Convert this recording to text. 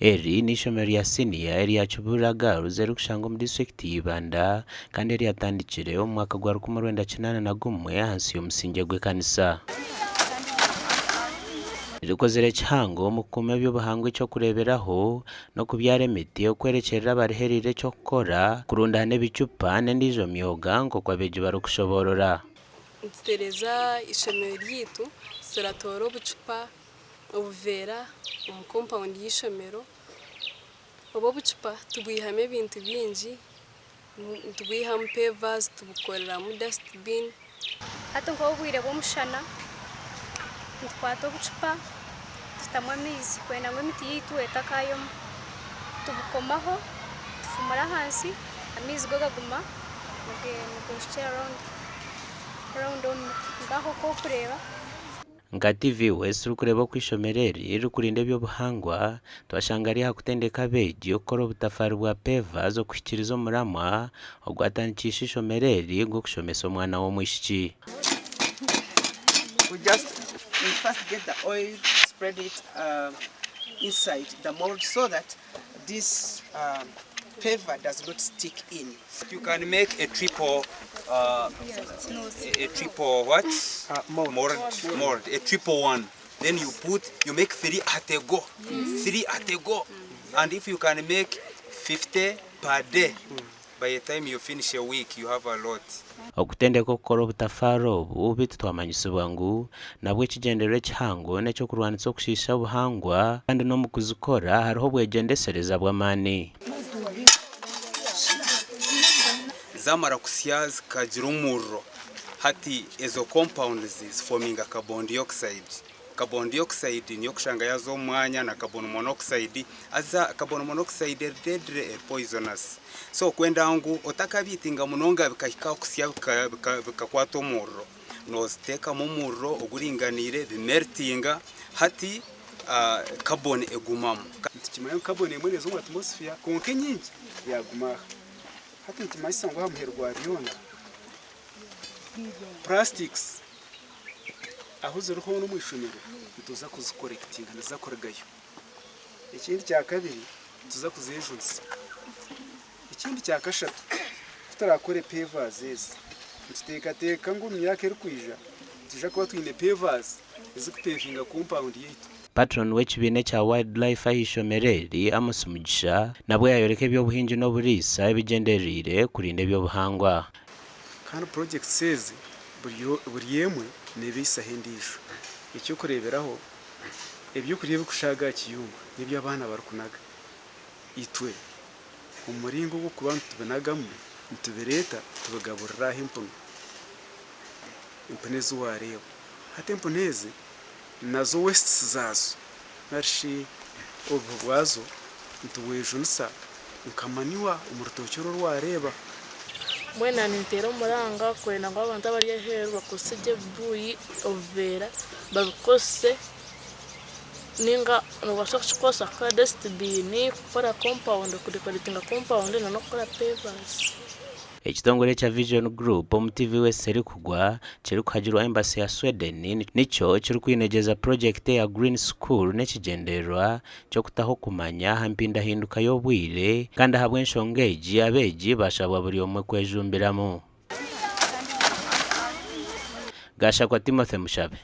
Eri n'eishomero rya siniya erya Kibuura Girls erikushangwa omu disiturikiti ya Ibanda kandi eryatandikire omu mwaka gwa 1981 ahansi y'omusingye gw'ekanisa. Rikozire kihango omu kukuuma eby'obuhangwa eky'okureeberaho n'okubyara emiti okworekyerera abarihereire eky'okukora, kurundaana ebicupa n'endiijo myoga nk'oku abeegi barikushoboorora. Nitutereeza eishomero ryaitu, turatoora obucupa, obuveera omu kompawundi y'eishomero. Obu obucupa tubwihamu ebintu bingi, nitubwihamu pevazi tubukoreramu dasitibini. Hati nk'obwire bw'omushana, nitukwata obucupa tutamu amaizi kwenda ngu emiti yaitu etakaayoma. Tubukomaho, tufumura ahansi, amaizi go gaguma nigeeshukyera rawundi omu miti. Mpaho oku orikureeba. Nka TV West turikureeba oku eishomero eri ririkurinda eby'obuhangwa, twashanga riri aha kutendeka abeegi okukora obutafaari bwa pavers okuhikiiriza omuramwa ogwatandikiise eishomero eri gw'okushomesa omwana w'omwishiki. We just we first get the oil, spread it inside the mold so that this paver does not stick in. You can make a triple uh, a triple what? Mold. Mold, mold, a triple one. Then you put, you make three at a go. Three at a go. And if you can make 50 per day, by the time you finish a week, you have a lot. Okutendeka okukora obutafaari obu beitu twamanyisibwa ngu nabwo ekigyendererwa ekihango n'eky'okurwanisa okushiisha obuhangwa kandi n'omu kuzikora hariho obwegyendesereza bw'amaani. Zamara kusya zikagira omuriro, hati ezo compounds zifominga carbon dioxide. Carbon dioxide niyo okushanga yaza omu mwanya na carbon monoxide, haza carbon monoxide eri deadly eri poisonous. So kwenda ngu otakabiitinga munonga bikahika aho kusya bikakwata omuriro, noziteekamu omuriro oguringaniire bimeltinga hati carbon egumamu. Nitukimanya ngu carbon emwe neeza omu atmosphere kwonka enyingi yaaguma aha. Hati nikimanyisa ngu aha muheru gwa byona, plastics ahu ziri hoona omu ishomero nituza kuzikorekitinga niziza kurugayo. Ekindi kya kabiri nituza kuzejunisa. Ekindi kya kashatu ku turakore pavers ezi, nituteekateeka ngu omu myaka erikwija nitwija kuba twine pavers ezikupevinga compound yaitu. Patron w'ekibiina ekya Wildlife ah'eishomero eri, Amos Mugisha, nabwo yayoreka eby'obuhingi n'oburiisa ebigyendereire kurinda eby'obuhangwa. Kandi projects ezi buri emwe neebeisaho endiijo. Eky'okureeberaho, ebyokurya ebirikushaaga aha kiyungu n'ebi abaana barikunaga. Itwe omu muringo ogw'okuba nitubinagamu, nitubireeta tubigaburira aha empunu, empunu ezi waareeba. Hati empunu ezi nazo wastes zaazo nari shi obubi bwazo nitubwejunisa nka manure omu rutookye oru oru waareeba. Mbwenu ninteera omuranga kwenda ngu abantu abari aheeru bakozese gye ebibuyi, obuveera babikozese ninga nobaasa kukikozesa kukora dustbin, kukora compound, kudecoratinga compound na n'okukora pavers. Ekitongore ekya Vision Group omu TV West erikugwa kirikuhagirwa Embassy ya Sweden nikyo kirikwinegyeza purogyekiti eya Green School n'ekigyendererwa ky'okutaho okumanya aha mpindahinduka y'obwire kandi ahabw'enshonga egi abeegi baashabwa buri omwe kwejumbiramu. Gashakwa Timothy Mushabe.